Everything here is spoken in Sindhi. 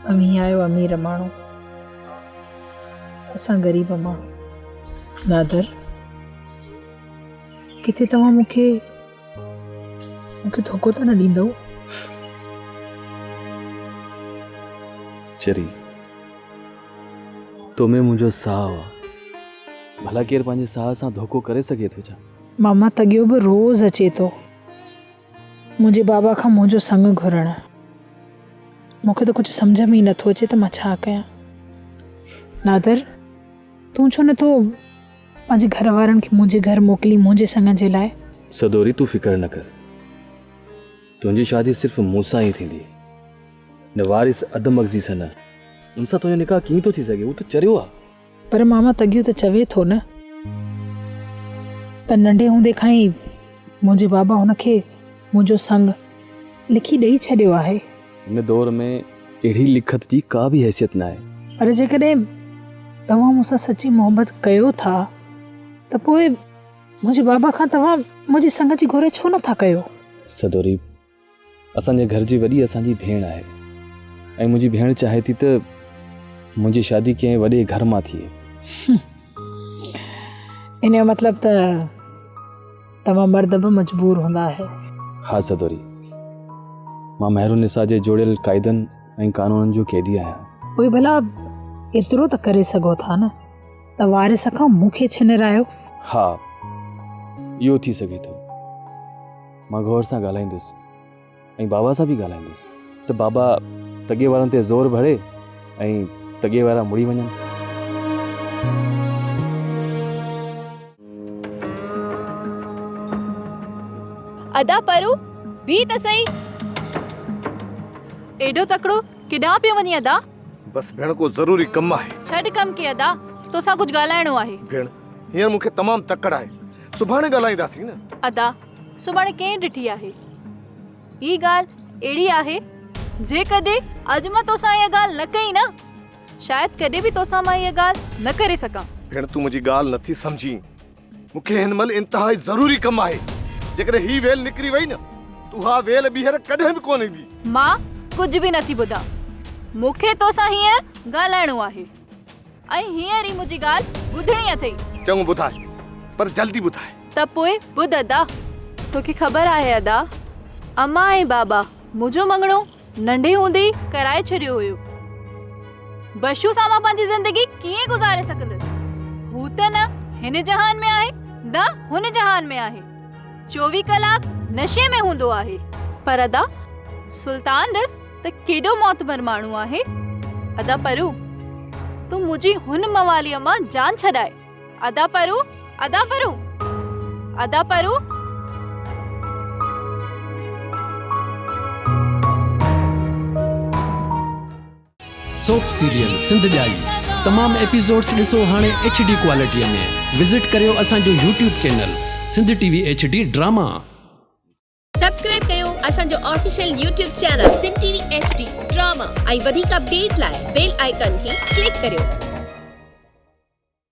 اوهين آهيو امير ماڻهو، اسان غريب ماڻهو. نادر، ڪٿي توهان مون کي مون کي ڌوڪو ته نه ڏيندؤ؟ چري، تو ۾ منهنجو ساهه آ. ڀلا ڪير پنهنجي ساهه سان ڌوڪو ڪري سگهي ٿو ڇا؟ ماما تڳيو به روز اچي ٿو منهنجي بابا کان منهنجو سڱ گهرڻ. مون کي ته ڪجهه سمجهه ۾ ئي نٿو اچي ته مان ڇا ڪيان. نادر، تون ڇو نٿو پنهنجي گهر وارن کي منهنجي گهر موڪلين منهنجي سڱ جي لاء؟ سدوري تون فڪر نه ڪر. تنهنجي شادي صرف مون سان ئي ٿيندي. ان وارث اڌ مغزي سان نه. ان سان تنهنجو نڪاح ڪيئن ٿو ٿي سگهي؟ هو ته چريو آ. پر ماما تڳيو ته چوي ٿو نه ته ننڍي هوندي کان ئي منهنجي بابا هن کي منهنجو سڱ لکي ڏئي ڇڏيو آهي. هن دور ۾ اهڙي لکت جي ڪا به حيثيت ناهي. پر جيڪڏهن توهان مون سان سچي محبت ڪيو ٿا ته پوء منهنجي بابا کان توهان منهنجي سڱ جي گهر ڇو نٿا ڪيو؟ سدوري، اسان جي گهر جي وڏي اسان جي ڀيڻ آهي ۽ منهنجي ڀيڻ چاهي ٿي ته منهنجي شادي ڪنهن وڏي گهر مان ٿئي. ان جو مطلب ته توهان مرد به مجبور هوندا آهيو. ها سدوري، مان مهرالنساء جي جوڙيل قاعدن ۽ قانونن جو قيدي آهيان. پوء ڀلا ايترو ته ڪري سگهو ٿا نه ته وارث کان مون کي ڇنرايو. ها اهو ٿي سگهي ٿو. مان گوهر سان ڳالهائيندس ۽ بابا سان به ڳالهائيندس ته بابا تڳي وارن تي زور ڀري ۽ تڳي وارا مڙي وڃن. ادا پرو، بيهه ته سهي. ايڏو تڪڙو ڪيڏانهن پيو وڃين ادا؟ بس ڀيڻ ڪو ضروري ڪم آهي. ڇڏ ڪم کي ادا، توسان ڪجهه ڳالهائڻو آهي. ڀيڻ هينئر مون کي تمام تڪڙ آهي، سڀاڻي ڳالهائينداسين نه. ادا سڀاڻي ڪنهن ڏٺي آهي؟ هي ڳالهه اهڙي آهي، جيڪڏهن اڄ مان توسان اها ڳالهه نه ڪئي نه، شايد ڪڏهن به توسان مان اها ڳالهه نه ڪري سگهان. ڀيڻ تون منهنجي ڳالهه نٿي سمجهين. مون کي هن مهل انتهائي ضروري ڪم آهي. جيڪڏهن هي ويل نڪري وئي نه ته اها ويل ٻيهر ڪڏهن به ڪونه ايندي. مان ڪجهه به نٿي ٻڌان. مون کي توسان هينئر ڳالهائڻو آهي ۽ هينئر ئي منهنجي ڳالهه ٻڌڻي اٿئي. چڱو ٻڌاء، پر جلدي ٻڌاء. ته پوء ٻڌ ادا. توکي خبر آهي ادا، امان ۽ بابا منهنجو مڱڻو ننڍي هوندي ئي ڪرائي ڇڏيو هيو. بشو سان مان پنهنجي زندگي ڪيئن گذاري سگهندس؟ هو ته نه هن جهان ۾ آهي نه هن جهان ۾ آهي. 24 ڪلاڪ نشي ۾ هوندو آهي. پر ادا سلطان ڏس ته ڪيڏو معتبر ماڻهو آهي. ادا پرو تون منهنجي هن مواليء مان جان ڇڏاء. ادا پرو ادا پرو ادا پرو. سوپ سيريل سنڌ ڄائي تمام ايپيسوڊس ڏسو هاڻي ايڇ ڊي ڪوالٽي ۾ وزٽ ڪريو اسان جو YouTube channel Sindh T V H D drama. Subscribe ڪيو اسان جو official YouTube channel Sindh T V H D drama ۽ وڌيڪ اپڊيٽ لاء بيل آئيڪان کي ڪلڪ ڪريو.